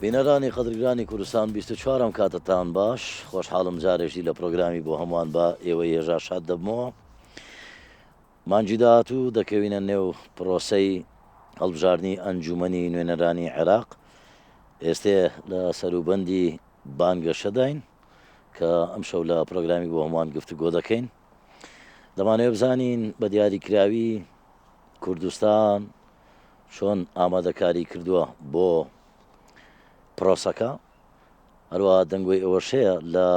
بینەرانی قەدرگرانی کوردستان 24 ئەم کاتەتان باش، خۆشحاڵم جارێکی لە پرۆگرامی بۆ هەمووان بە ئێوەی هێژا شاد دەبمەوە. مانگی داهاتوو دەکەوینە نێو پرۆسەی هەڵبژاردنی ئەنجوومەنی نوێنەرانی عێراق، ئێستێ لە سەروبەندی بانگەشەداین کە ئەمشەو لە پرۆگرامی بۆ هەمووان گفتوگۆ دەکەین. دەمانەوێت بزانین بە دیاریکراوی کوردستان چۆن ئامادەکاری کردووە بۆ پرۆسەکە، هەروەها دەنگۆی ئەوەش هەیە لە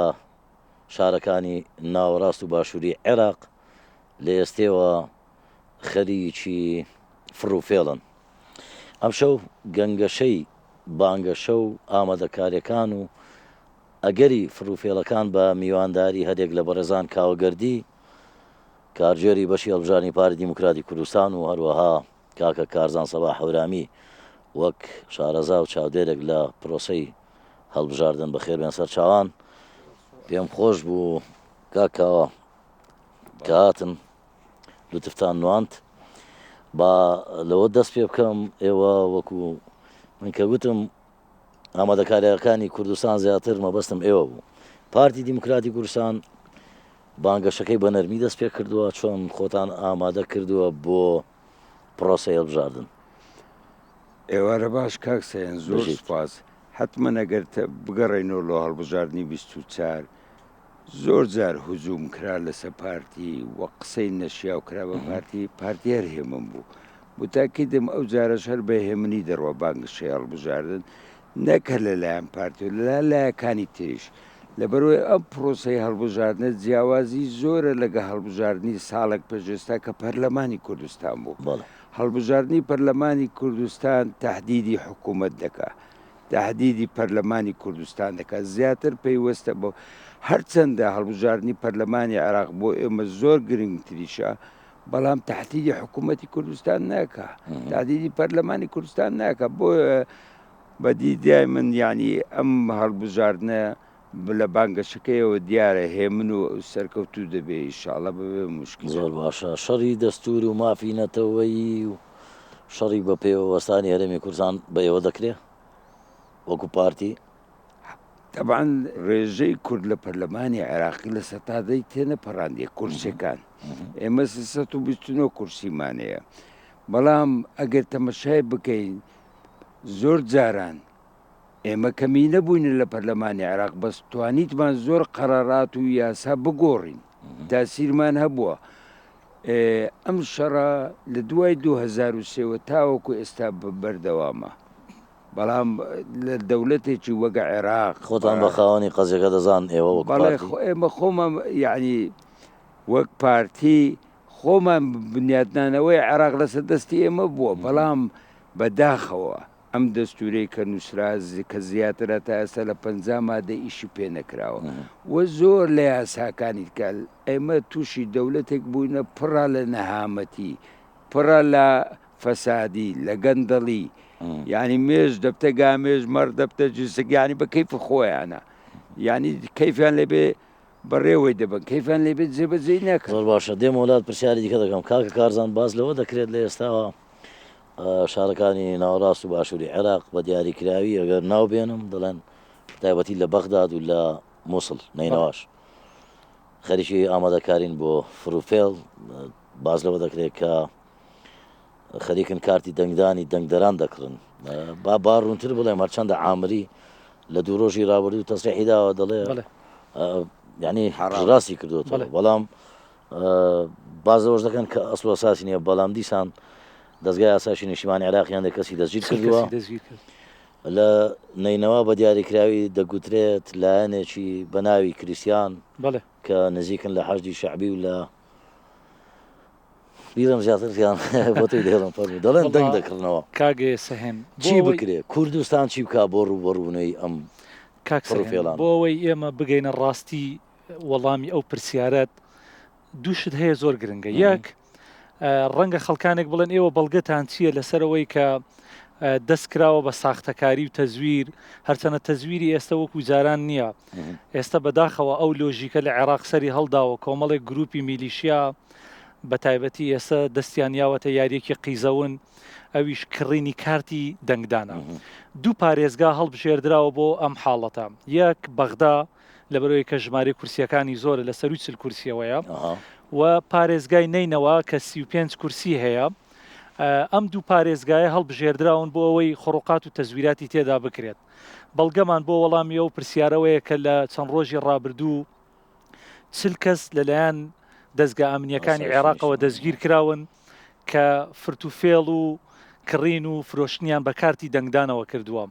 شارەکانی ناوەڕاست و باشووری عێراق لە ئێستێوە خەریکی فڕ و فێڵن. ئەمشەو گەنگەشەی بانگەشە و ئامادەکاریەکان و ئەگەری فڕ و فێڵەکان بە میوانداری هەریەک لە بەڕێزان کاوە گەردی، کارگێری بەشی هەڵبژاردنی پارتی دیموکراتی کوردستان و هەروەها کاکە کارزان سەباح هەورامی وەک شارەزا و چاودێرێک لە پرۆسەی هەڵبژاردن بەخێربێن سەرچاوان. پێم خۆش بوو کاک کاوە کە هاتن لوتفتان نواند. با لەوە دەست پێ بکەم ئێوە وەکو من کە گوتم ئامادەکاریەکانی کوردستان زیاتر مەبەستم ئێوە بوو. پارتی دیموکراتی کوردستان بانگەشەکەی بە نەرمی دەست پێ کردووە، چۆن خۆتان ئامادە کردووە بۆ پرۆسەی هەڵبژاردن؟ ئێوارە باش کاک سەیەن زۆر بژیت. سوپاس. حەتمەن ئەگەر بگەڕێینەوە لۆ هەڵبژاردنی 24 زۆر جار هجوم کرا لەسە پارتی و قسەی نەشیاو کرا بە پارتی، پارتی هەر هێمن بوو. موتاکیدم ئەو جارەش هەر بە هێمنی دەڕوا بانگەشەی هەڵبژاردن نەک هەر لە لایەن پارتی و لە لایەکانی تریش. لەبەرئەوەی ئەم پرۆسەی هەڵبژاردنە جیاوازی زۆرە لەگە هەڵبژاردنی ساڵێک پێش ئێستا کە پەرلەمانی کوردستان بوو. هەڵبژاردنی پەرلەمانی کوردستان تەهدیدی حکوومەت دەکا، تەهدیدی پەرلەمانی کوردستان دەکا، زیاتر پەیوەستە بە هەرچەندە هەڵبژاردنی پەرلەمانی عێراق بۆ ئێمە زۆر گرنگتریشە، بەڵام تەهدیدی حکوومەتی کوردستان ناکا، تەهدیدی پەرلەمانی کوردستان ناکا. بۆیە بە دیدگای من یانی ئەم هەڵبژاردنە لە بانگەشەکەیەوە دیارە هێمن و سەرکەوتوو دەبێ ئیشاڵا بەبێ موشکیلە. زۆر باشە شەڕی دەستور و مافی نەتەوەیی و شەڕی بە پێوە وەستانی هەرێمی کوردستان بە ئێوە دەکرێ وەکو پارتی؟ تەبعەن ڕێژەی کورد لە پەرلەمانی عێراقی لە سەتا دەی تێنەپەڕاندیە کورسیەکان ئێمە 329 کورسیمان هەیە بەڵام ئەگەر تەمەشای بکەین زۆر جاران ئێمە کەمینە بووینە لە پەرلەمانی عێراق بەس توانیتمان زۆر قەرارات و یاسا بگۆڕین تاسیرمان هەبووە ئەم شەڕە لە دوای 2023 تاوەکو ئێستا بەردەوامە بەڵام لە دەولەتێکی وەگە عێراق خۆتان بە خاوەنی قەزیەکە دەزان ئێوە وەک پارتی؟ ئێمە خۆمان یعنی وەک پارتی خۆمان بنیاتنانەوەی عێراق لەسەر دەستی ئێمە بووە بەڵام بەداخەوە ئەم دەستوورەی کە نووسرا کە زیاترە تا ئێستا لە 50 مادە ئیشی پێ نەکراوە و زۆر لە یاساکانی کە ئێمە تووشی دەولەتێک بووینە پڕە لە نەهامەتی پڕە لە فەسادی لە گەندەڵی یعنی مێش دەبتە گامێش مەڕ دەبتە جسک یعنی بە کەیف خۆیانە یعنی کەیفیان لێبێ بەڕێوەی دەبەن کەیفیان لێبێت جێبەجێی ناکەن. زۆر باشە دێمەوە لات پرسیاری دیکە دەکەم کاکە کارزان باس لەوە دەکرێت لە ئێستاوە شارەکانی ناوەڕاست و باشووری عێراق بە دیاریکراوی ئەگەر ناو بێنم دەڵێن تایبەتی لە بەغداد و لە مووسڵ نەینەواش خەریکی ئامادەکارین بۆ فڕوفێڵ باس لەوە دەکرێت کە خەریکن کارتی دەنگدانی دەنگدەران دەکڕن. با با ڕوونتر بڵێم هەرچەندە عامری لە دوو ڕۆژی ڕابردوو تەسریحی داوە دەڵێ یعنی ڕاستی کردوەوە بەڵام باز لەوەش دەکەن کە ئەسڵ ئەساسی نییە بەڵام دیسان دەستگای ئاسایشی نیشتیمانی عێراقیان دە کەسی دەستگیر کردووە لە نەینەوا بە دیاریکراوی دەگوترێت لایەنێکی بە ناوی کریسیان کە نزیکن لە حەشدی شەعبی و لە بیرم زیاتر زیان بۆ تۆی دەهێڵم فەرموو دەڵێن دەنگ دەکڕنەوە. کاک سەهێن چی بکرێ کوردستان چی بکا بۆ ڕووبەڕووبوونەوەی ئەم کاک سەهێن بۆ ئەوەی ئێمە بگەینە ڕاستی وەڵامی ئەو پرسیارەت دوو شت هەیە زۆر گرنگە یەک ڕەنگە خەڵکانێک بڵێن ئێوە بەڵگەتان چییە لەسەر ئەوەی کە دەست کراوە بە ساختەکاری و تەزویر هەرچەنە تەزویری ئێستا وەکو جاران نییە ئێستا بەداخەوە ئەو لۆژیکە لە عێراق سەری هەڵداوە کۆمەڵێک گروپی میلیشیا بە تایبەتی ئێستا دەستیان یاوەتە یاریەکی قیزەون ئەویش کڕینی کارتی دەنگدانە. دوو پارێزگا هەڵبژێردراوە بۆ ئەم حاڵەتە، یەک بەغدا لەبەرئەوەی کە ژمارەی کورسییەکانی زۆرە لە سەرووی 40 کورسییەوەیە و پارێزگای نەینەوا کە 35 کورسی هەیە. ئەم دوو پارێزگایە هەڵبژێردراون بۆ ئەوەی خڕوقات و تەزویراتی تێدا بکرێت. بەڵگەمان بۆ وەڵامی ئەو پرسیارەوەیە کە لە چەند ڕۆژی ڕابردوو 40 کەس لەلایەن دەزگا ئەمنییەکانی عێراقەوە دەستگیر کراون کە فرتوفێڵ و کڕین و فرۆشتنیان بە کارتی دەنگدانەوە کردووە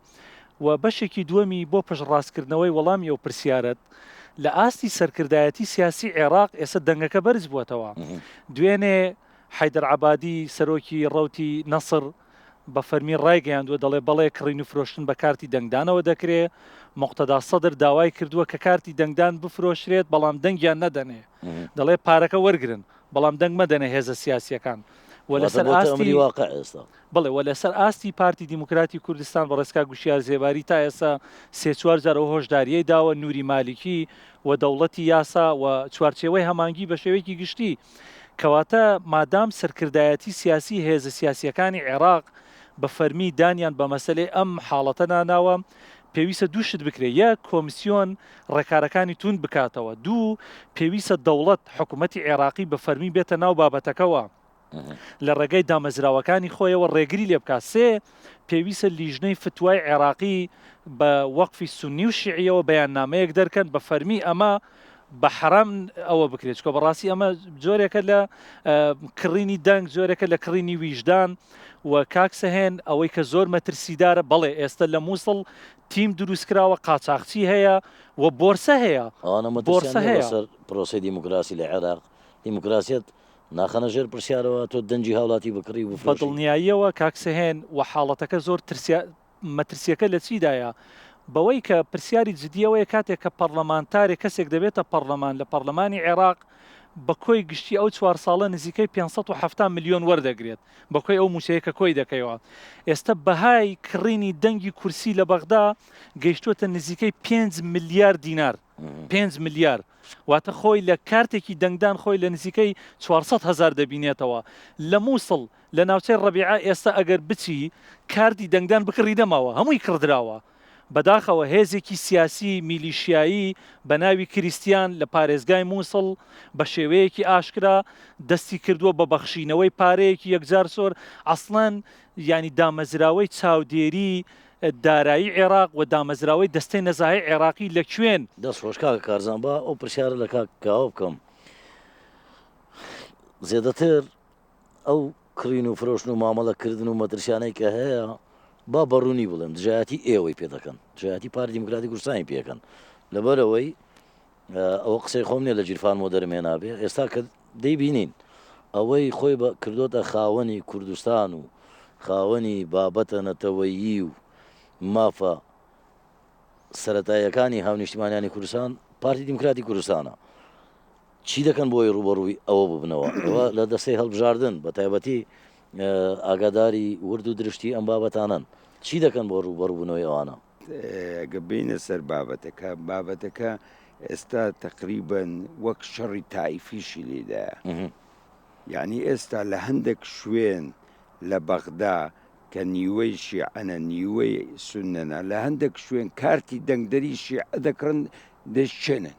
و بەشێکی دووەمی بۆ پشتڕاستکردنەوەی وەڵامی ئەو پرسیارەت لە ئاستی سەرکردایەتی سیاسی عێراق ئێستا دەنگەکە بەرز بووەتەوە. دوێنێ حەیدەر عەبادی سەرۆکی ڕەوتی نەسڕ بە فەرمی ڕایگەیاندووە دەڵێ بەڵێ کڕین و فرۆشتن بە کارتی دەنگدانەوە دەکرێ، موقتەدا سەدر داوای کردووە کە کارتی دەنگدان بفرۆشرێت بەڵام دەنگیان نەدەنێ، دەڵێ پارەکە وەرگرن بەڵام دەنگ مەدەنە هێزە سیاسییەکان و لەسەر ئاستی بەڵێ و لەسەر ئاستی پارتی دیموکراتی کوردستان بەڕێز کاک وشیار زێباری تا ئێستا سێ چوار جار ئەو هۆشدارییەی داوە نوری مالیکی و دەوڵەتی یاسا و چوارچێوەی هەمانگی بە شێوەیەکی گشتی کەواتە مادام سەرکردایەتی سیاسی هێزە سیاسییەکانی عێراق بە فەرمی دانیان بە مەسەلەی ئەم حاڵەتە ناناوە، پێویستە دوو شت بکرێت، یەک، کۆمسیۆن ڕێکارەکانی توند بکاتەوە، دوو، پێویستە دەوڵەت، حکومەتی عێراقی بە فەرمی بێتە ناو بابەتەکەوە، لە ڕێگەی دامەزراوەکانی خۆیەوە ڕێگری لێ بکات، سێ، پێویستە لیژنەی فتوای عێراقی بە وەقفی سوننی و شیعیەوە بەیاننامەیەک دەرکەن بە فەرمی ئەمە بە حەرام ئەوە بکرێت چکە بەڕاستی ئەمە جۆرێکە لە کڕینی دەنگ جۆرێکە لە کڕینی ویژدان و کاک سەهێن ئەوەی کە زۆر مەترسیدارە بەڵێ ئێستا لە مووسڵ تیم دروستکراوە قاچاخچی هەیە و بۆرسە هەیە ئەوانە بۆرسە هەیە سەر پرۆسی دیموکراسی لە عێراق دیموکراسیەت ناخەنە ژێر پرسیارەوە تۆ دەنگی هاوڵاتی بکڕی و بفرۆشی. بەدڵنیاییەوە کاک سەهێن و حاڵەتەکە زۆر ترسیا مەترسیەکە لە چیدایە؟ بەوەی کە پرسیاری جدی ئەوەیە کاتێک کە پەڕلەمانتارێک کەسێک دەبێتە پەڕلەمان لە پەڕلەمانی عێراق بە کۆی گشتی ئەو چوار ساڵە نزیکەی 570 ملیۆن وەردەگرێت بە کۆی ئەو موچەیە کە کۆی دەکەیەوە ئێستا بەهای کڕینی دەنگی کورسی لە بەغدا گەیشتووەتە نزیکەی 5 ملیار دینار 5 ملیار واتە خۆی لە کارتێکی دەنگدان خۆی لە نزیکەی 400 هەزار دەبینێتەوە لە مووسڵ لە ناوچەی ڕەبیعە ئێستا ئەگەر بچی کارتی دەنگدان بکڕی نەماوە هەمووی کڕدراوە بەداخەوە هێزێکی سیاسی میلیشیایی بە ناوی کریستیان لە پارێزگای موسڵ بە شێوەیەکی ئاشکرا دەستی کردووە بە بەخشینەوەی پارەیەکی یەکجار زۆر ئەسڵەن یانی دامەزراوەی چاودێری دارایی عێراق و دامەزراوەی دەستەی نەزاهەی عێراقی لە کوێن؟ دەست خۆش کاکە کارزان با ئەو پرسیارە لە کاک کاوە بکەم زێدەتر ئەو کڕین و فرۆشتن و مامەڵە کردن و مەترسیانەی کە هەیە با بەڕوونی بڵێم دژایەتی ئێوەی پێ دەکەن دژایەتی پارتی دیموکراتی کوردستانی پێکەن لەبەرەوەی ئەوە قسەی خۆم نیە لە گیرفانمەوە دەرم هێنابێ ئێستا کە دەیبینین ئەوەی خۆی بە کردۆتە خاوەنی کوردستان و خاوەنی بابەتە نەتەوەیی و مافە سەتاییەکانی هاونیشتیمانیانی کوردستان پارتی دیموکراتی کوردستانە چی دەکەن بۆی ڕووبەڕووی ئەوە ببنەوە؟ ئێوە لە دەستەی هەڵبژاردن بە تایبەتی ئاگاداری ورد و درشتی ئەم بابەتانەن، چی دەکەن بۆ ڕووبەڕووبوونەوەی ئەوانە؟ گەر بێینە سەر بابەتەکە، بابەتەکە ئێستا تەقریبەن وەک شەڕی تائیفیشی لێدایە. یانی ئێستا لە هەندێک شوێن لە بەغدا کە نیوەی شیعەنە نیوەی سوننەنە، لە هەندێک شوێن کارتی دەنگدەری شیعە دەکڕن دەیشچێنن.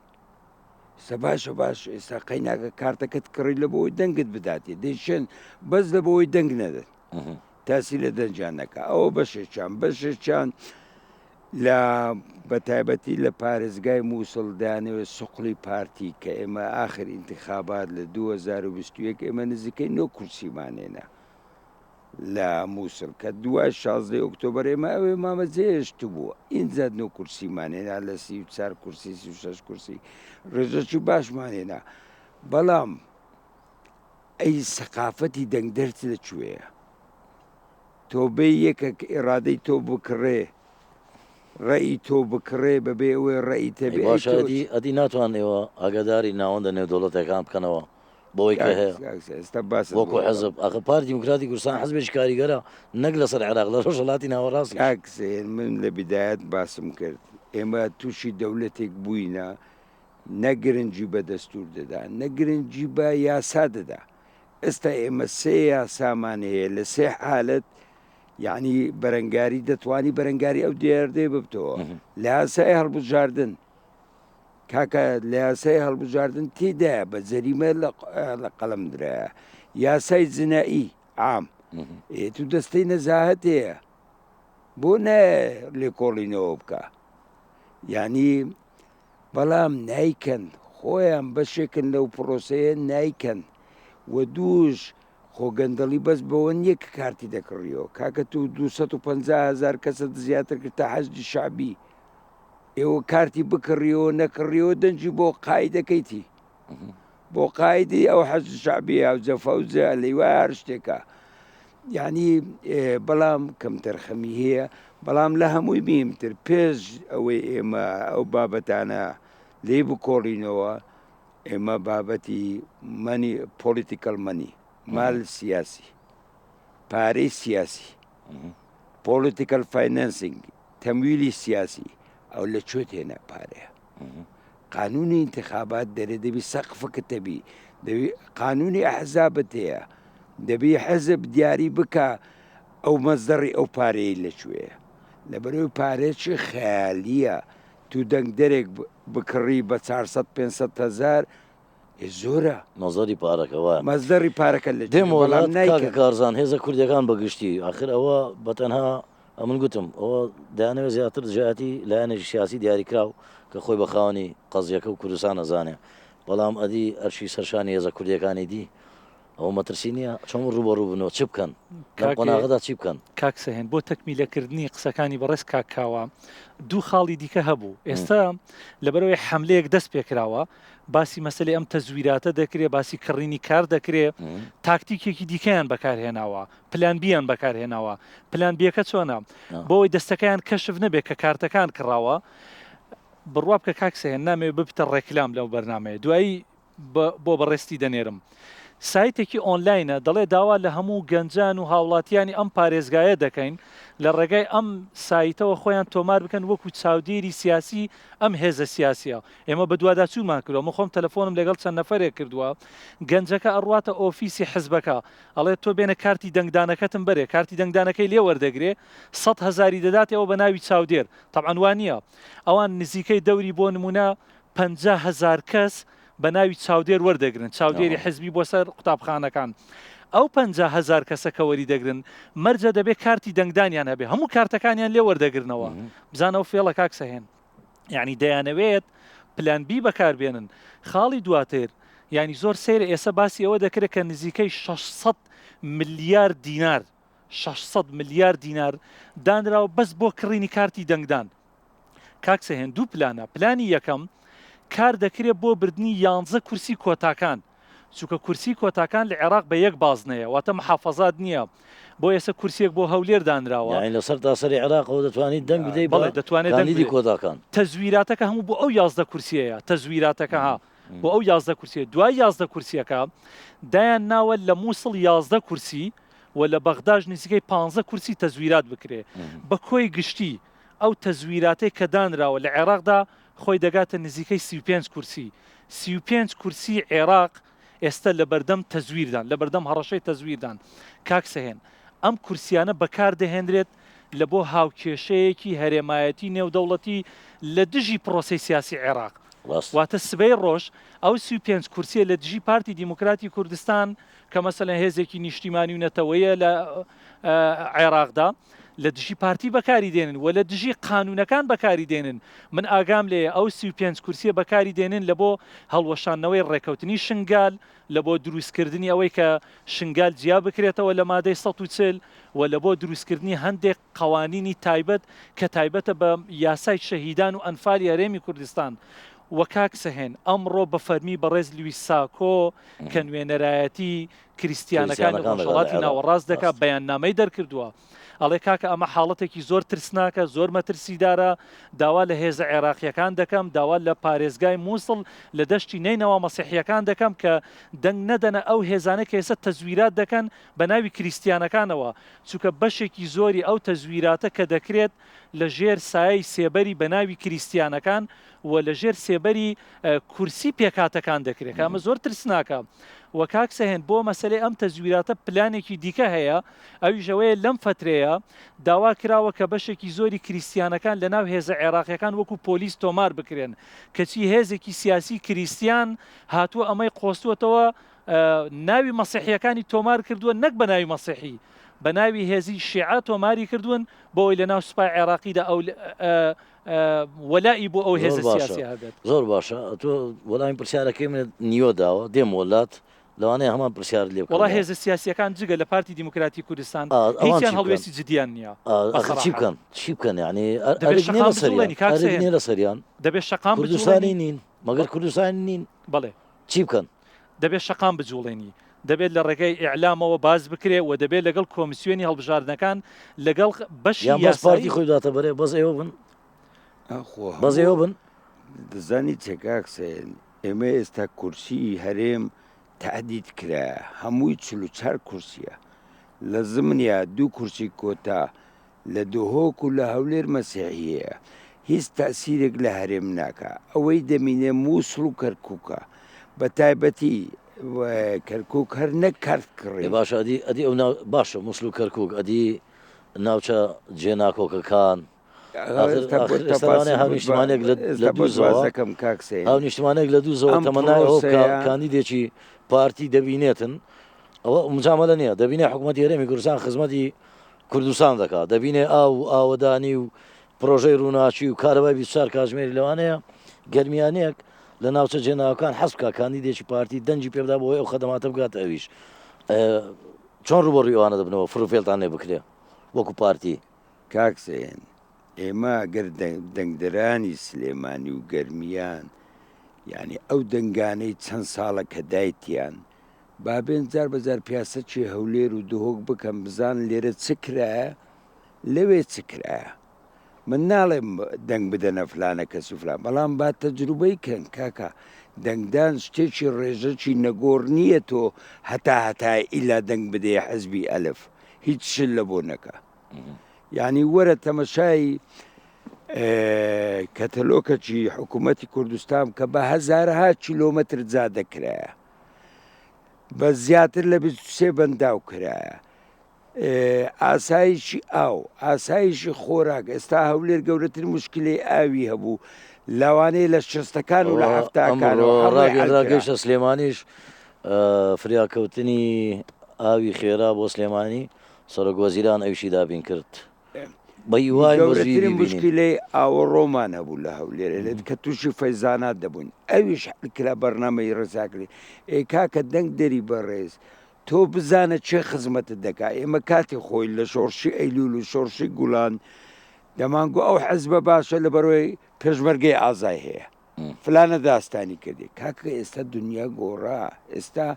ئێستا باشە باش ئێستا قەیناکە کارتەکەت کڕی لە بۆی دەنگت بداتێ دەیشێن بەس لە بۆی دەنگ نەدەن تاسی لە دەنجان نەکە ئەوە بەشێکیان بەشێکیان لە بەتایبەتی لە پارێزگای مووسڵ دانەوێت سوقلی پارتی کە ئێمە آخر ئینتخابات لە 2021 ئێمە نزیکەی نۆ کورسیمانێنە لە موسڵ کە دوای شازدەی ئۆکتۆبەر ئێمە ئەوێ مامە جێهێشتبوو ئینجا نۆ کورسیمان هێنا لە 34 کورسی 36 کورسی ڕێژەکی باشمان هێنا بەڵام ئەی سەقافەتی دەنگدەرت لە کوێیە تۆ بێ یەکێک ئێرادەی تۆ بکڕێ ڕێی تۆ بکڕێ بەبێ ئەوەی ڕێی تەبێ باشە ئەدی ناتوان ئێوە ئاگاداری ناوەندە نێودەوڵەتەکان بکەنەوە بەوەی کە هەیە وەکو حزب ئەخە پارتی دیموکراتی کوردستان حزبێکی کاریگەرە نەک لەسەر عێراق لە ڕۆژهەڵاتی ناوەڕاست کاک سەیر من لە بدایەت باسم کرد ئێمە تووشی دەولەتێک بووینە نە گرنگی بە دەستور دەدا نە گرنگی بە یاسا دەدا. ئێستا ئێمە سێ یاسامان هەیە لە سێ حالت یعنی بەرەنگاری دەتوانی بەرەنگاری ئەو دیاردەیە ببتەوە لە یاسای هەڵبژاردن کاکە لە یاسای هەڵبژاردن تێدایە بە جەریمە لە قەڵەم درایە یاسای جنائی عام ئێ تو دەستەی نەزاهەت هەیە بۆ نایە لێکۆڵینەوە بکە یعنی بەڵام نایکەن خۆیان بەشێکن لەو پرۆسەیە نایکەن و دووش خۆ گەندەڵی بەس بەوە نییە کە کارتی دەکڕیەوە کاکە تو 250 هزار کەسە زیاتر کرد تا حەشدی شەعبی ئێوە کارتی بکڕیەوە نەکڕیەوە دەنگی بۆ قایدەکەیتی بۆ قایدی ئەو حەز شعبی ئەو جەفا و جە لەیوا هەر شتێکە یعنی بەڵام کەمتەرخەمی هەیە بەڵام لە هەمووی مهمتر پێش ئەوەی ئێمە ئەو بابەتانە لێی بکۆڵینەوە ئێمە بابەتی مەنی پۆلیتیکەل مەنی مال سیاسی پارەی سیاسی پۆلیتیکەل فاینەنسینگ تەمویلی سیاسی ئەو لە کوێ تێنە پارەیە قانونی انتخابات دەرێ دەبی سەقفکت دەبی دەبی قانونی ئەحزابت هەیە دەبی حەزب دیاری بکە ئەو مەزدەڕی ئەو پارەیە لەکوێیە لەبەرەوەی پارێکی خەیالیە تو دەنگدەرێک بکڕی بە 400 500 هزار زۆرە. مەزدەری پارەکە وایە. مەزدەری پارەکە لە دێم وڵات کاکە کارزان هێزە کوردیەکان بە گشتی ئاخر ئەوە بە تەنها ئەمن گوتم ئەوە دەیانەوێت زیاتر دژایەتی لایەنێکی سیاسی دیاریکراو کە خۆی بە خاوەنی قەزیەکە و کوردستان ئەزانێ بەڵام ئەدی ئەرکی سەرشانی هێزە کوردیەکانی دی ئەوە مەترسی نییە چۆن ڕووبەڕوو بنەوە چ بکەن لەم قۆناغەدا چی بکەن؟ کاک سەهێن بۆ تەکمیلەکردنی قسەکانی بەڕێز کاک کاوە دوو خاڵی دیکە هەبوو ئێستا لەبەرەوەی حەملەیەک دەست پێکراوە باسی مەسەلەی ئەم تەزویراتە دەکرێ، باسی کڕینی کار دەکرێ، تاکتیکێکی دیکەیان بەکارهێناوە، پلان بییان بەکارهێناوە. پلان بییەکە چۆنە؟ بۆ ئەوەی دەستەکەیان کەشف نەبێ کە کارتەکان کڕاوە، بڕوا بکە کاک سەهێن نامەوێ ببتە ڕێکلام لەو بەرنامەیە، دوایی بۆ بەڕێزتی دەنێرم. سایتێکی ئۆنلاینە دەڵێ داوا لە هەموو گەنجان و هاوڵاتیانی ئەم پارێزگایە دەکەین لە ڕێگای ئەم سایتەوە خۆیان تۆمار بکەن وەکو چاودێری سیاسی ئەم هێزە سیاسیە. ئێمە بەدواداچوونمان کردووە، من خۆم تەلەفۆنم لەگەڵ چەند نەفەرێک کردووە، گەنجەکە ئەڕواتە ئۆفیسی حزبەکە، ئەڵێ تۆ بێنە کارتی دەنگدانەکەتم بەرێ، کارتی دەنگدانەکەی لێ وەردەگرێ، 100 هەزاری دەداتێ ئەوە بە ناوی چاودێر، تەبعەن وا نییە، ئەوان نزیکەی دەوری بۆ نموونە 50,000 کەس بە ناوی چاودێر وەردەگرن، چاودێری حزبی بۆ سەر قوتابخانەکان. ئەو 50,000 کەسە کە وەریدەگرن، مەرجە دەبێ کارتی دەنگدانیان هەبێ، هەموو کارتەکانیان لێ وەردەگرنەوە. بزانە ئەو فێڵە کاک سەهێن. یانی دەیانەوێت پلان بی بەکاربێنن. خاڵی دواتر، یانی زۆر سەیرە ئێسە باسی ئەوە دەکرێت کە نزیکەی 600 ملیار دینار، 600 ملیار دینار دانراوە بەس بۆ کڕینی کارتی دەنگدان. کاک سەهێن دوو پلانە، پلانی یەکەم کار دەکرێت بۆ بردنی یانزە کورسی کۆتاکان، چونکە کورسی کۆتاکان لە عێراق بە یەک بازنەیە واتە محافەزات نییە بۆ ئێستا کورسیەک بۆ هەولێر دانراوە. یانی لە سەرتاسەری عێراقەوە دەتوانیت دەنگ بدەیت بە بەڵێ دەتوانێت دەنگ کاندیدی بدرێت. کۆتاکان. تەزویراتەکە هەموو بۆ ئەو 11 کورسیەیە تەزویراتەکە ها بۆ ئەو 11 کورسیە دوای 11 کورسیەکە دایان ناوە لە موسڵ 11 کورسی و لە بەغداش نزیکەی 15 کورسی تەزویرات بکرێ بە کۆی گشتی ئەو تەزویراتەی کە دانراوە لە عێراقدا خۆی دەگاتە نزیکەی 35 کورسی، 35 کورسی عێراق ئێستە لەبەردەم تەزویردان، لەبەردەم هەڕەشەی تەزویردان. کاک سەهێن، ئەم کورسیانە بەکاردەهێنرێت لە بۆ هاوکێشەیەکی هەرێمایەتی نێودەوڵەتی لە دژی پرۆسەی سیاسی عێراق. واتە سبەی ڕۆژ ئەو 35 کورسیە لە دژی پارتی دیموکراتی کوردستان کە مەسەلەن هێزێکی نیشتیمانی و نەتەوەیە لە عێراقدا، لە دژی پارتی بەکاری دێنن و لە دژی قانونەکان بەکاری دێنن، من ئاگام لێیە ئەو 35 کورسیە بەکاری دێنن لە بۆ هەڵوەشاندنەوەی ڕێکەوتنی شنگال، لە بۆ دروستکردنی ئەوەی کە شنگال جیا بکرێتەوە لە مادەی 140 و لە بۆ دروستکردنی هەندێک قەوانینی تایبەت کە تایبەتە بە یاسای شەهیدان و ئەنفالی هەرێمی کوردستان و کاک سەهێن ئەمڕۆ بە فەرمی بەڕێز لویس ساکۆ کە نوێنەرایەتی کریستیانەکانی ڕۆژهەڵاتی ناوەڕاست دەکا بەیاننامەی دەرکردووە ئەڵێ کاکە ئەمە حاڵەتێکی زۆر ترسناکە زۆر مەترسیدارە داوا لە هێزە عێراقیەکان دەکەم داوا لە پارێزگای مووسڵ لە دەشتی نەینەوا مەسیحیەکان دەکەم کە دەنگ نەدەنە ئەو هێزانە کە ئێستا تەزویرات دەکەن بە ناوی کریستیانەکانەوە چونکە بەشێکی زۆری ئەو تەزویراتە کە دەکرێت لە ژێر سایەی سێبەری بە ناوی کریستیانەکان. و لە ژێر سێبەری کورسی پێکهاتەکان دەکرێت کە ئەمە زۆر ترسناکە و کاک سەهێن بۆ مەسەلەی ئەم تەزویراتە پلانێکی دیکە هەیە ئەویش ئەوەیە لەم فەترەیە داوا کراوە کە بەشێکی زۆری کریستیانەکان لە ناو هێزە عێراقیەکان وەکو پۆلیس تۆمار بکرێن کەچی هێزێکی سیاسی کریستیان هاتووە ئەمەی قۆستووەتەوە ناوی مەسیحیەکانی تۆمار کردووە نەک بە ناوی مەسیحی بە ناوی هێزی شیعە تۆماری کردوون بۆ ئەوەی لە ناو سوپای عێراقیدا ئەو وەلائی بۆ ئەو هێزە سیاسیە هەبێت. زۆر باشە تۆ وەڵامی پرسیارەکەی منت نیوە داوە دێم وەلات لەوانەیە هەمان پرسیارت لێ وەڵا بکەمەوە. هێزە سیاسیەکان جگە لە پارتی دیموکراتی کوردستان ئەوان هیچیان چی بکەن؟ هەڵوێستی جدیان نییە بە ئاخر چی سەراحەت. بکەن؟ چی بکەن یانی دەبێت ئەرک نیە شەقام لەسەریان بجوڵێنی کاک ئەرک سەهێن نیە لەسەریان دەبێت شەقام کوردستانی بجوڵێنی نین مەگەر کوردستانی نین بەڵێ. چی بکەن؟ دەبێت شەقام بجوڵێنی، دەبێت لە ڕێگای ئیعلامەوە باس بکرێ و دەبێت لەگەڵ کۆمسیۆنی هەڵبژاردنەکان لەگەڵ بەشی یان بەس پارتی یاسایی. خۆی بداتە بەرێ بەس ئێوە بن ئاخۆ بەس هەموو ئێوە بن. دەزانی چە کاک سەید ئێمە ئێستا کورسیی هەرێم تەهدید کرایە هەمووی 44 کورسیە لە زمنیا دوو کورسی کۆتا لە دهۆک و لە هەولێر مەسیحی هەیە هیچ تەئسیرێک لە هەرێم ناکا ئەوەی دەمینێ موسڵ و کەرکوکە بە تایبەتی کەرکوک هەر نەک کارت ئێ کڕین. باشە ئەدی ئەدی ئەو ناو باشە موسل و کەرکوک ئەدی ناوچە جێناکۆکەکان ئاخر ئێستا ئاخر بۆت ئێستا لەوانەیە تەفاسیل بۆت با هاونیشتمانێک لە لە ئێستا بۆت باس دووزەوە دەکەم کاک سەید هاونیشتمانێک لە دووزەوە ئەم تەمەنای ئەوە بکا پڕۆسەیە کاندیدێکی پارتی دەبینێتن ئەوە مجامەلە نییە دەبینێ حکوومەتی هەرێمی کوردستان خزمەتی کوردستان دەکات، دەبینێ ئاو و ئاوەدانی و پرۆژەی رووناکی و کارەبای 24 کاتژمێری لەوانەیە گەرمیانیەک لە ناوچە جێناوەکان حەز بکات کاندیدێکی پارتی دەنگی پێ بدا بۆ ئەوەی ئەو خەدەماتە بگاتە ئەویش. چۆن رووبەڕووی ئەوانە دەبنەوە فڕوفێڵتان لێ بکرێ وەکو پارتی؟ کاک سەیەن ئێمە گەر دەنگدەرانی سلێمانی و گەرمیان یانی ئەو دەنگانەی چەند ساڵە کە دایتیان با بێن جار بە جار پیاسەکی هەولێر و دهۆک بکەن بزانن لێرە چ کرایە لەوێ چ کرایە من ناڵێم دەنگ بدەنە فلانە کەس و فلان بەڵام با تەجروبەی کەن کاکە دەنگدان شتێکی ڕێژەکی نەگۆڕ نییە تۆ هەتا هەتای ئیلا دەنگ بدەیە حزبی ئەلف هیچ شت لە بۆ نەکا یعنی وەرە تەمەشای کەتەلۆکەکی حکوومەتی کوردستان کە بە هەزارها کیلۆمەتر جادە کرایە بە زیاتر لە 23 بەنداو کرایە ئاسایشی ئاو ئاسایشی خۆراک ئێستا هەولێر گەورەترین مشکلی ئاوی هەبوو لەوانەیە لە شەستەکان و لە هەفتاکان ڕاگەیشتە سلێمانیش فریاکەوتنی ئاوی خێرا بۆ سلێمانی سەرۆک وەزیران ئەویشی دابین کرد. بە هیواین بە زوویی گەورەترین بیبینین. مشکیلەی ئاوەڕۆمان هەبوو لە هەولێر لێت کە تووشی فەیزانات دەبووین ئەویش حل کرا بەرنامەی ڕیساکلی ئێ کاکە دەنگ دەری بەڕێز تۆ بزانە کێ خزمەتت دەکا ئێمە کاتی خۆی لە شۆڕشی ئەیلول و شۆڕشی گوڵان دەمانگۆ ئەو حزبە باشە لەبەرەوەی پێشمەرگەی ئازای هەیە فلانە داستانی کردی کاکە ئێستا دنیا گۆڕا ئێستا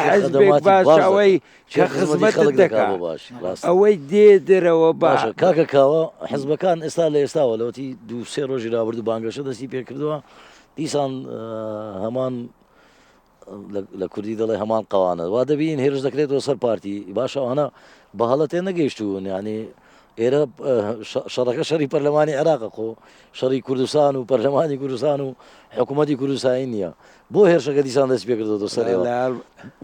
حزبێک باش ئەوەی کە خزمەت دەکا ئەوەی دێ دەرەوە باشە کاکە کاوە حزبەکان ئێستا لە ئێستاوە لەوەتی دوو سێ ڕۆژی رابردوو بانگەشە دەستی پێکردووە دیسان هەمان لە کوردی دەڵێ هەمان قەوانە وا دەبین هێرش دەکرێتەوە سەر پارتی باشە ئەوانە بە هەڵە تێ نەگەیشتوون یعنی ئێرە شەڕەکە شەری پەرلەمانی عێراقە خۆ شەڕی کوردستان و پەرلەمانی کوردستان و حکوومەتی کوردستانی نییە بۆ هێرشەکە دیسان دەست پێکردەوە سەر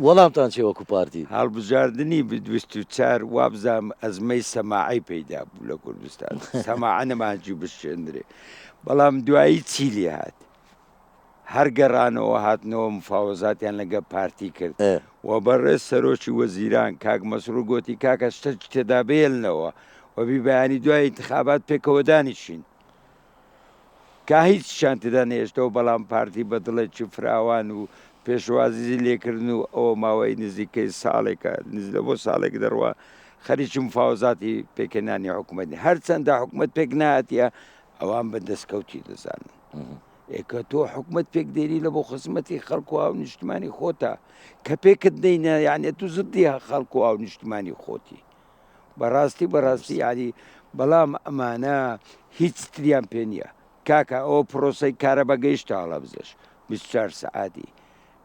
وەڵامتان چێ وەکو پارتی هەڵبژاردنی 24 وابزانم ئەزمەی سەماعی پەیدا بوو لە کوردستان سەماعە نەماجی بشێندرێ بەڵام دوایی چی لێ هات هەر گەڕانەوە هاتنەوە مفاوەزاتیان لەگە پارتی کرد و بەڕێز سەرۆکی وەزیران کاک مەسرور گۆتی کاکە شتەکی تێدا بێلنەوە و بی بەیانی دوای ئینتخابات پێکەوە دانیشین کا هیچیان تێدا نەهێشتەوە بەڵام پارتی بە دڵێکی فراوان و پێشوازی لێکردن و ئەوە ماوەی نزیکەی ساڵێکە نزلە بۆ ساڵێک دەڕوا خەریکی مفاوەزاتی پێکهێنانی حکوومەت هەرچەندە حکوومەت پێک نهاتیە ئەوان بە دەستکەوتی دەزانن. ئێ کە تۆ حکومەت پێک دێنی لە بۆ خزمەتی خەڵک و هاونیشتمانی خۆتە کە پێکت نینە یعنی تو زدی خەڵک و هاونیشتمانی خۆتی بەڕاستی بەڕاستی یعنی بەڵام ئەمانە هیچ تریان پێ نییە کاکە ئەوە پرۆسەی کارەبا گەیشتە هەڵەبزەش 24 سەعاتی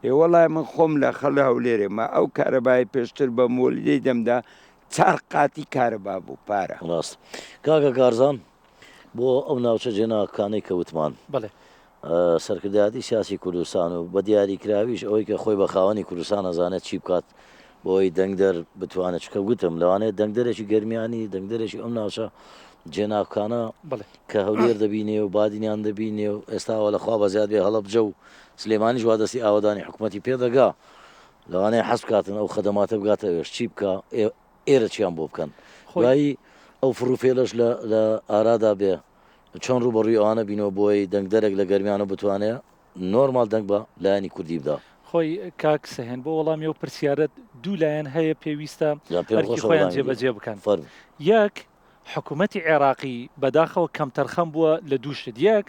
ئێ وەڵای من خۆم لە خەڵ هەولێرێ ما ئەو کارەبای پێشتر بە مۆلیدەی دەمدا چار قاتی کارەبا بوو پارە. ڕاست کاکە کارزان بۆ ئەو ناوچە جێناکانەی کە وتمان. بەڵێ. سەرکردایەتی سیاسی کوردستان و بە دیاریکراویش ئەوەی کە خۆی بە خاوەنی کوردستان ئەزانێت چی بکات بۆ ئەوەی دەنگدەر بتوانێت چکە وتم لەوانەیە دەنگدەرێکی گەرمیانی دەنگدەرێکی ئەم ناوچە جێناکانە کە هەولێر دەبینێ و بادینیان دەبینێ و ئێستاوە لەخوا بە زیاد بێ هەڵەبجە و سلێمانیش وا دەستی ئاوەدانی حکوومەتی پێدەگا لەوانەیە حەز بکاتن ئەو خەدەماتە بگاتە ئەوێش چی بکە ئێرە چیان بۆ بکەن دوایی ئەو فڕوفێلەش لە ئارادا بێ چۆن ڕووبەڕووی ئەوانە بینەوە بۆی دەنگدەرێک لە گەرمیانە بتوانێ نۆرماڵ دەنگ بە لایەنی کوردی بدا. خۆی کاک سەهێن بۆ وەڵامی ئەو پرسیارەت دوو لایەن هەیە پێویستە جا پێم ئەرکی خۆشە خۆیان وەڵامی بدەیەوە. جێبەجێ بکەن. فەرموو. یەک، حکوومەتی عێراقی بەداخەوە کەمتەرخەم بووە لە دوو شت، یەک،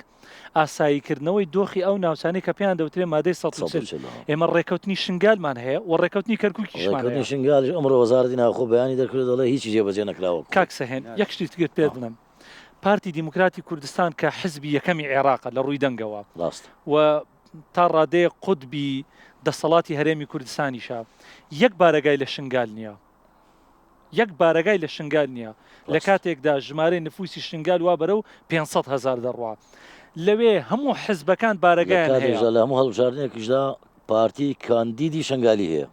ئاساییکردنەوەی دۆخی ئەو ناوچانەی کە پێیان دەوترێ مادەی 140. 140 ها. ئێمە ڕێکەوتنی شنگالمان هەیە و ڕێکەوتنی کەرکووکیشمان ڕێکەوتنی هەیە. شنگالیش ئەمڕۆ وەزارەتی ناوخۆ بەیانی دەرکردووە دەڵێ هیچی جێبەجێ نەکراوە وەکو کاک خۆی. سەهێن یەک شتی ترت پێ ها. بڵێم، پارتی دیموکراتی کوردستان کە حزبی یەکەمی عێراقە لە ڕووی دەنگەوە ڕاستە. و تا ڕادەیەک قوتبی دەسەڵاتی هەرێمی کوردستانیشە، یەک بارەگای لە شنگال نییە. یەک بارەگای لە شنگال نییە. لە ڕاستە. کاتێکدا ژمارەی نفوسی شنگال وا بەرەو 500 هەزار دەڕوا. لەوێ هەموو حزبەکان لە بارەگایان هەیە. کاتێکدا لە هەموو هەڵبژاردنێکیشدا پارتی کاندیدی شنگالی هەیە.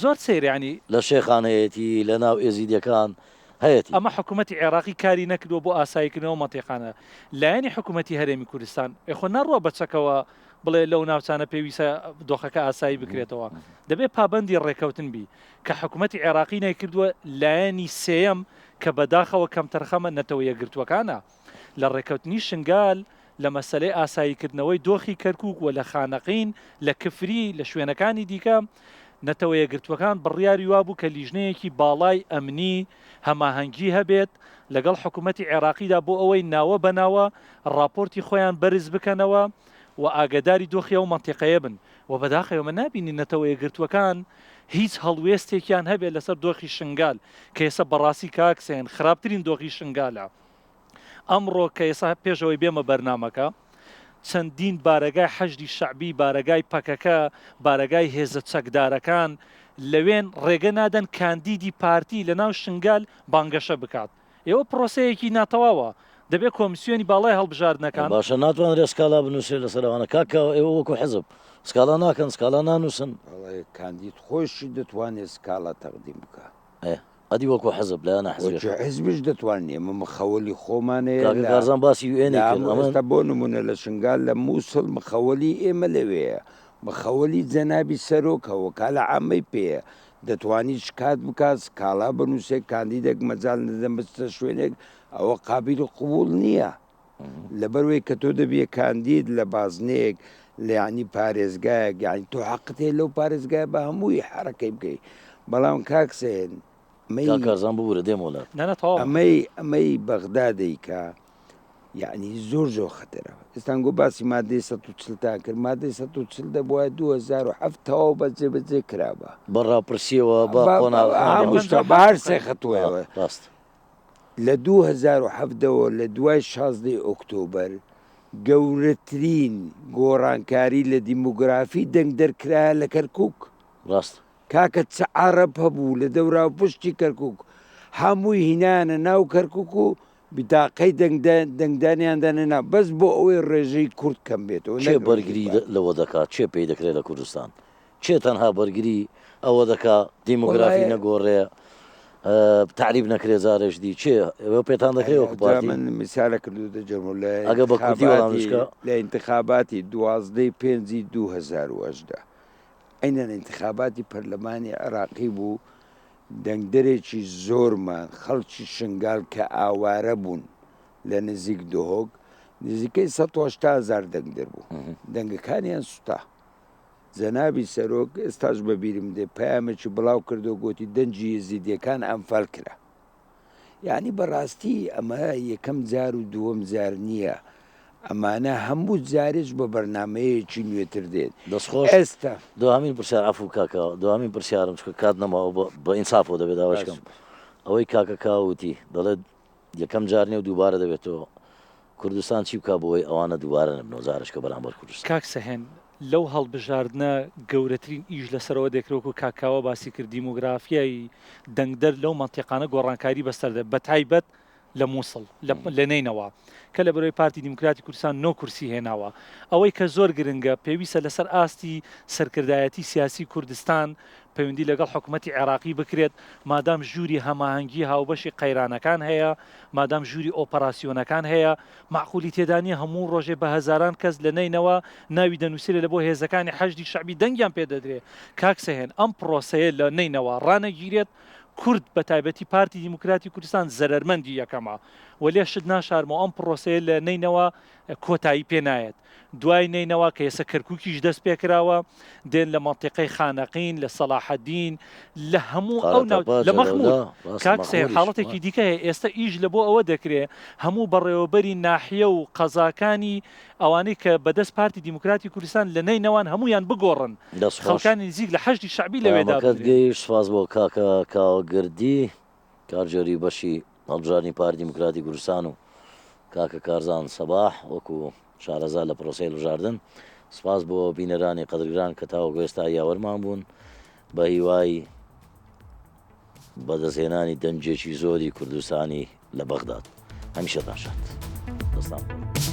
زۆر سەیرە یانی. لە شێخان هەیەتی، لە ناو ئێزیدیەکان هەیەتی. ئەمە حکومەتی عێراقی کاری نەکردوە بۆ ئاساییکردنەوە مەنتیقانە. لایەنی حکومەتی هەرێمی کوردستان ئێ خۆ ناڕوا بە چەکەوە بڵێ لەو ناوچانە پێویستە دۆخەکە ئاسایی بکرێتەوە. دەبێ پابەندی ڕێکەوتن بی. کە حکومەتی عێراقی نەیکردوە لایەنی سێیەم کە بەداخەوە کەمتەرخەمە نەتەوە یەکگرتوەکانە. لە ڕێکەوتنی شنگال، لە مەسەلەی ئاساییکردنەوەی دۆخی کەرکوک و لە خانەقین، لە کفری، لە شوێنەکانی دیکە، نەتەوە یەکگرتووەکان بڕیاری وابوو کە لیژنەیەکی باڵای ئەمنی هەماهەنگی هەبێت لەگەڵ حکومەتی عێراقیدا بۆ ئەوەی ناوە بە ناوە ڕاپۆرتی خۆیان بەرز بکەنەوە و ئاگەداری دۆخی ئەو مەنتیقەیە بن و بەداخەوە ئێمە نابینین نەتەوە یەکگرتووەکان هیچ هەڵوێستێکیان هەبێت لەسەر دۆخی شنگال کە ئێستا بەڕاستی کاک حسێن خراپترین دۆخی شنگالە. ئەمڕۆ کە ئێستا پێش ئەوەی بێمە بەرنامەکە چەندین بارەگای حەشدی شەعبی، بارەگای پەکەکە، بارەگای هێزە چەکدارەکان لەوێن ڕێگە نادەن کاندیدی پارتی لەناو شنگال بانگەشە بکات. ئێوە پرۆسەیەکی ناتەواوە دەبێت کۆمسیۆنی باڵای هەڵبژاردنەکان. باشە ناتوانرێت سکاڵا بنوسرێت لەسەر ئەوانە کاک کاوە ئێوە وەکو حزب سکاڵا ناکەن سکاڵا نانوسن؟ بەڵێ کاندید خۆیشی دەتوانێت سکاڵا تەقدیم بکا. ئێ ئەدی وەکو حزب لایەنە وەکو حزبیەکان. حزبیش دەتوانین ئێمە مخەوەلی خۆمان هەیە کاکە لە کارزان باسی لە یوئێنی کرد هەموو ئەمن. ئێستا بۆ نمونە لە شنگال لە موسڵ مخەوەلی ئێمە لەوێیە مخەوەلی جەنابی سەرۆکە وەکالە عامەی پێیە دەتوانی شکات بکات سکاڵا بنوسێ کاندیدێک مەجال نەدەن بچتە شوێنێک ئەوە قابیلی قبوڵ نییە لەبەروەی کە تۆ دەبیە کاندید لە بازنەیەک لە یعنی پارێزگایەک یعنی تۆ حەقت هەیە لەو پارێزگایە بە هەمووی حەرەکەی بکەی بەڵام کاک سەیەن ئەمەی کاک کارزان ببورە دێمەوە لات. نا نا تەواوە. ئەمەی ئەمەی بەغدا دەیکا یعنی زۆر زۆر خەتەرە ئێستان گۆ باسی مادەی 140 تان کرد مادەی 140 دەبوایە 2007 تەواو بە جێبەجێ کرابا بە ڕاپرسیەوە بە قۆناغەکانی هەموو شتە بە هەر سێ خەتوەیەوە ڕاست. لە 2017 وە لە دوای 16 ی ئۆکتۆبەر گەورەترین گۆڕانکاری لە دیمۆگرافی دەنگدەر کرایە لە کەرکوک. ڕاستە. کاکە چ عەڕەب هەبوو لە دەوراوپشتی کەرکوک هەمووی هینایانە ناو کەرکوک و بیتاقەی دەنگدانیان دانەنا بەس بۆ ئەوەی ڕێژەی کورد کەم بێتەوە کێ نەک ڕێژەی بەرگری پارتی. لەوە دەکات؟ کێ پێی دەکرێت لە کوردستان؟ کێ تەنها بەرگری ئەوە دەکا دیمۆگرافی وەڵای نەگۆڕێ تەعریب نەکرێ جارێش دی کێ ئێوە پێتان دەکرێ وەکو جا پارتی؟ من میسالە کردو دەجەرمەوە لە ئەگە بە کوردی وەڵام ئینتخاباتی بچکە. لە ئینتخاباتی دوازدەی پێنجی 2018 عەینەن ئینتخاباتی پەرلەمانی عێراقی بوو دەنگدەرێکی زۆرمان خەڵکی شنگال کە ئاوارە بوون لە نزیک دهۆک نزیکەی 180 هەزار دەنگدەر بوو دەنگەکانیان سوتا جەنابی سەرۆک ئێستاش بە بیرم دێ پەیامێکی بڵاو کردەوە گۆتی دەنگی یەزیدیەکان ئەنفال کرا یعنی بەڕاستی ئەمە یەکەم جار و دووەم جار نییە ئەمانە هەموو جارێک بە بەرنامەیەکی نوێتر دێن دەستخۆش ئێستا دواهەمین پرسیار عەفو کاکە دواهەمین پرسیارم چونکە کات نەماوە بە بە ئینسافەوە دەبێت داواش باش کەم ئەوەی کاکە کاوە وتی دەڵێت یەکەم جار نیە و دووبارە دەبێتەوە کوردستان چی بکا بۆ ئەوەی ئەوانە دووبارە نەبنەوە جارشکە بەرامبەر کوردستان. کاک سەهێن لەو هەڵبژاردنە گەورەترین ئیش لەسەرەوە دەکرێت وەکو کاک کاوە باسی کرد دیمۆگرافیای دەنگدەر لەو مەنتیقانە گۆڕانکاری بەسەر دێت بەتایبەت لە مووسڵ، لە نەینەوا، کە لە بەرەی پارتی دیموکراتی کوردستان نۆ کورسی هێناوە. ئەوەی کە زۆر گرنگە، پێویستە لەسەر ئاستی سەرکردایەتی سیاسی کوردستان پەیوەندی لەگەڵ حکومەتی عێراقی بکرێت، مادام ژووری هەماهەنگی هاوبەشی قەیرانەکان هەیە، مادام ژووری ئۆپەراسیۆنەکان هەیە، مەعقولی تێدا نییە هەموو ڕۆژێ بە هەزاران کەس لە نەینەوا ناوی دەنووسرێ لە بۆ هێزەکانی حەشدی شەعبی دەنگیان پێ دەدرێ. کاک سەهێن ئەم پڕۆسەیە لە نەینەوا ڕانەگیرێت، کورد بە تایبەتی پارتی دیموکراتی کوردستان زەرەرمەندی یەکەمە و لێشت ناشارمەوە ئەم پڕۆسەیە لە نەینەوا کۆتایی پێ نایەت. دوای نەینەوا کە ئێستا کەرکوکیش دەست پێکراوە دێن لە مەنتیقەی خانەقین لە سەلاحەدین لە هەموو ئەو ناو قارەتەپە لە مەخمور جەلەولا ڕاستە کاک سەیر مەخموریش حاڵەتێکی دیکە هەیە ئێستا ئیش لە بۆ ئەوە دەکرێ هەموو بەڕێوەبەری ناحیە و قەزاکانی ئەوانەی کە بەدەست پارتی دیموکراتی کوردستان لە نەینەوان هەموویان بگۆڕن دەست خۆش خەڵکانی نزیک لە حەشدی شەعبی لەوێ پەیامەکەت دابنرێن. گەیشت سوپاس بۆ کاکە کاوە گردی کارگێری بەشی هەڵبژاردنی پارتی دیموکراتی کوردستان و کاکە کارزان سەباح وەکو شارەزا لە پرۆسەی هەڵبژاردن. سپاس بۆ بینەرانی قەدرگران کە تاوەکو ئێستا یاوەرمان بوون. بە هیوای بەدەستهێنانی دەنگێکی زۆری کوردستانی لە بەغداد. هەمیشەتان شاد. دەستان خۆش.